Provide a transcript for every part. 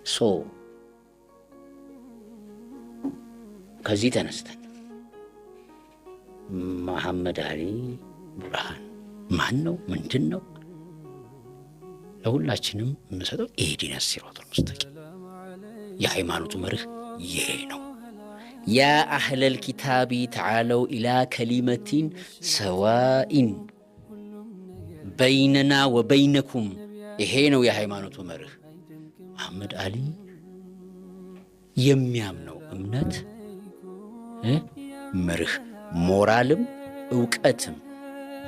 So ከዚህ ተነስተን መሐመድ አሊ ቡርሃን ማን ነው? ምንድን ነው? ለሁላችንም የምሰጠው اهدنا الصراط المستقيم፣ የሃይማኖቱ መርህ ይሄ ነው። يا أهل الكتاب تعالوا إلى كلمة سواء بيننا وبينكم፣ ይሄ ነው የሃይማኖቱ መርህ። መሐመድ አሊ የሚያምነው እምነት መርህ ሞራልም እውቀትም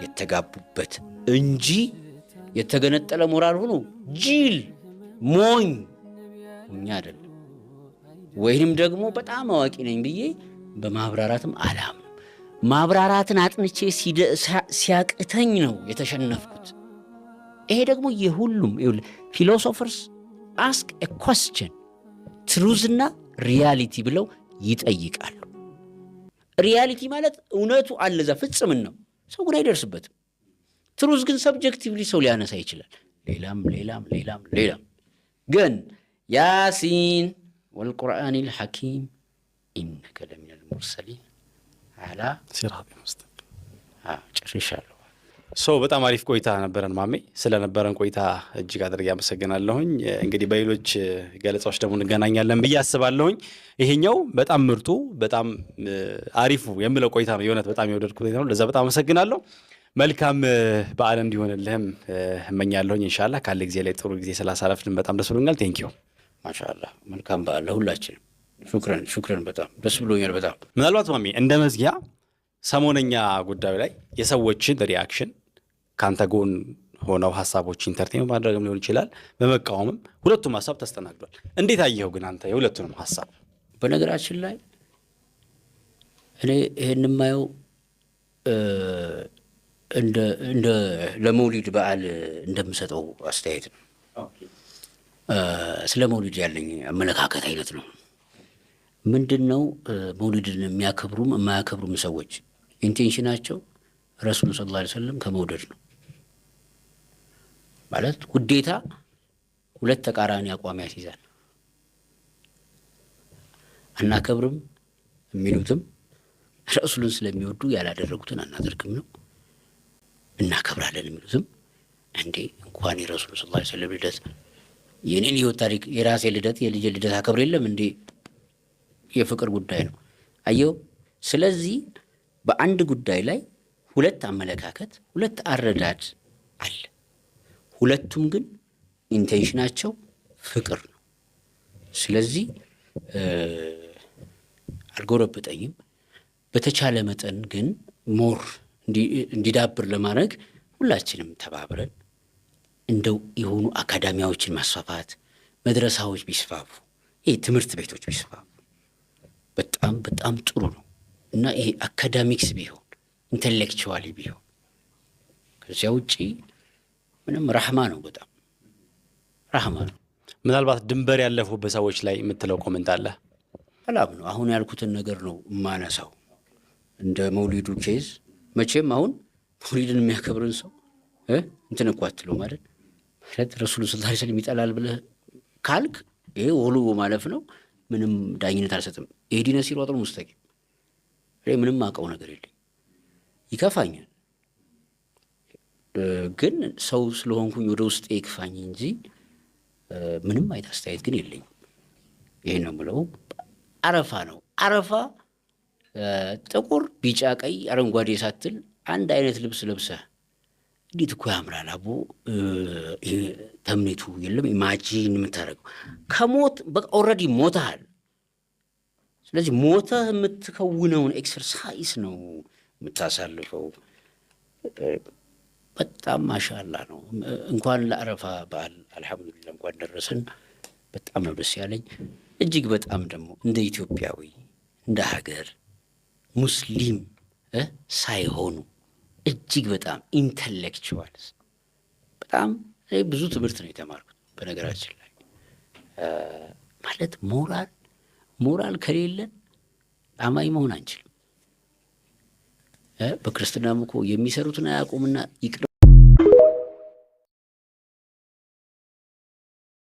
የተጋቡበት እንጂ የተገነጠለ ሞራል ሆኖ ጅል ሞኝ ሁኛ አይደለም። ወይንም ደግሞ በጣም አዋቂ ነኝ ብዬ በማብራራትም አላምንም። ማብራራትን አጥንቼ ሲያቅተኝ ነው የተሸነፍኩት። ይሄ ደግሞ የሁሉም philosophers ask a question፣ truth ና reality ብለው ይጠይቃሉ። Reality ማለት እውነቱ አለ እዛ ፍጽምን ነው፣ ሰው ግን አይደርስበትም። Truth ግን subjectively ሰው ሊያነሳ ይችላል። ሌላም ሌላም ሌላም ሌላም ግን يس والقرآن الحكيم إنك لمن المرسلين على صراط مستقيم። ጨርሻለሁ። So በጣም አሪፍ ቆይታ ነበረን ማሜ። ስለነበረን ቆይታ እጅግ አድርጌ አመሰግናለሁኝ። እንግዲህ በሌሎች ገለጻዎች ደግሞ እንገናኛለን ብዬ አስባለሁኝ። ይሄኛው በጣም ምርጡ፣ በጣም አሪፉ የምለው ቆይታ ነው። የእውነት በጣም የወደድኩት ቆይታ ነው። ለዛ በጣም አመሰግናለሁ። መልካም በዓል እንዲሆንልህም እመኛለሁኝ። ኢንሻላህ ካለ ጊዜ ላይ ጥሩ ጊዜ ስላሳለፍን በጣም ደስ ብሎኛል። Thank you። ማሻአላህ፣ መልካም በዓል ለሁላችንም። شكرا شكرا፣ በጣም ደስ ብሎኛል። በጣም። ምናልባት ማሜ እንደ መዝጊያ ሰሞነኛ ጉዳዩ ላይ የሰዎችን reaction፣ ከአንተ ጎን ሆነው ሀሳቦች entertain በማድረግም ሊሆን ይችላል፣ በመቃወምም ሁለቱም ሀሳብ ተስተናግዷል። እንዴት አየኸው ግን አንተ የሁለቱንም ሀሳብ? በነገራችን ላይ እኔ ይሄን የማየው እንደ ለመውሊድ በዓል እንደምሰጠው አስተያየት ነው። ስለ መውሊድ ያለኝ አመለካከት አይነት ነው። ምንድን ነው፣ መውሊድን የሚያከብሩም የማያከብሩም ሰዎች intention ኣቸው ረሱሉን صلى الله عليه وسلم ከመውደድ ነው። ማለት ውዴታ ሁለት ተቃራኒ አቋም ያስይዛል። አናከብርም የሚሉትም ረሱሉን ስለሚወዱ ያላደረጉትን አናደርግም ነው። እናከብራለን የሚሉትም እንዴ እንኳን የረሱሉ صلى الله عليه وسلم ልደት የኔን ህይወት ታሪክ፣ የራሴ ልደት፣ የልጄ ልደት አከብር የለም እንዴ? የፍቅር ጉዳይ ነው። አየው። ስለዚህ በአንድ ጉዳይ ላይ ሁለት አመለካከት፣ ሁለት አረዳድ አለ። ሁለቱም ግን intention ኣቸው ፍቅር ነው። ስለዚህ አልጎረበጠኝም። በተቻለ መጠን ግን more እንዲዳብር ለማድረግ ሁላችንም ተባብረን እንደው የሆኑ አካዳሚያዎችን ማስፋፋት፣ መድረሳዎች ቢስፋፉ፣ ይህ ትምህርት ቤቶች ቢስፋፉ በጣም በጣም ጥሩ ነው እና ይሄ academics ቢሆን፣ intellectually ቢሆን፣ ከዚያ ውጪ ምንም ረህማ ነው፣ በጣም ረህማ ነው። ምናልባት ድንበር ያለፉበት ሰዎች ላይ የምትለው comment አለ? ሰላም ነው። አሁን ያልኩትን ነገር ነው የማነሳው። እንደ መውሊዱ case መቼም አሁን መውሊድን የሚያከብርን ሰው እንትን እኮ አትለው፣ ማለት ረሱሉ صلى الله عليه وسلم ይጠላል ብለህ ካልክ ይሄ ወሉ ማለፍ ነው። ምንም ዳኝነት አልሰጥም። اهدنا الصراط المستقيم። እኔ ምንም አውቀው ነገር የለኝ። ይከፋኛል፣ ግን ሰው ስለሆንኩኝ ወደ ውስጤ ይክፋኝ እንጂ ምንም አይነት አስተያየት ግን የለኝም። ይሄ ነው የምለው። አረፋ ነው። አረፋ ጥቁር፣ ቢጫ፣ ቀይ፣ አረንጓዴ ሳትል አንድ አይነት ልብስ ለብሰህ እንዴት እኮ ያምራል። አቦ ተምኔቱ የለም imagine የምታደርገው ከሞት በቃ already ሞተሃል። ስለዚህ ሞተህ የምትከውነውን exercise ነው የምታሳልፈው። በጣም ማሻላ ነው። እንኳን ለአረፋ በዓል አልሐምዱሊላህ እንኳን ደረሰን። በጣም ነው ደስ ያለኝ። እጅግ በጣም ደግሞ እንደ ኢትዮጵያዊ፣ እንደ ሀገር ሙስሊም ሳይሆኑ እጅግ በጣም intellectuals፣ በጣም ብዙ ትምህርት ነው የተማርኩት። በነገራችን ላይ ማለት ሞራል ከሌለን አማኝ መሆን አንችልም። በክርስትናም እኮ የሚሰሩትን አያውቁምና ይቅር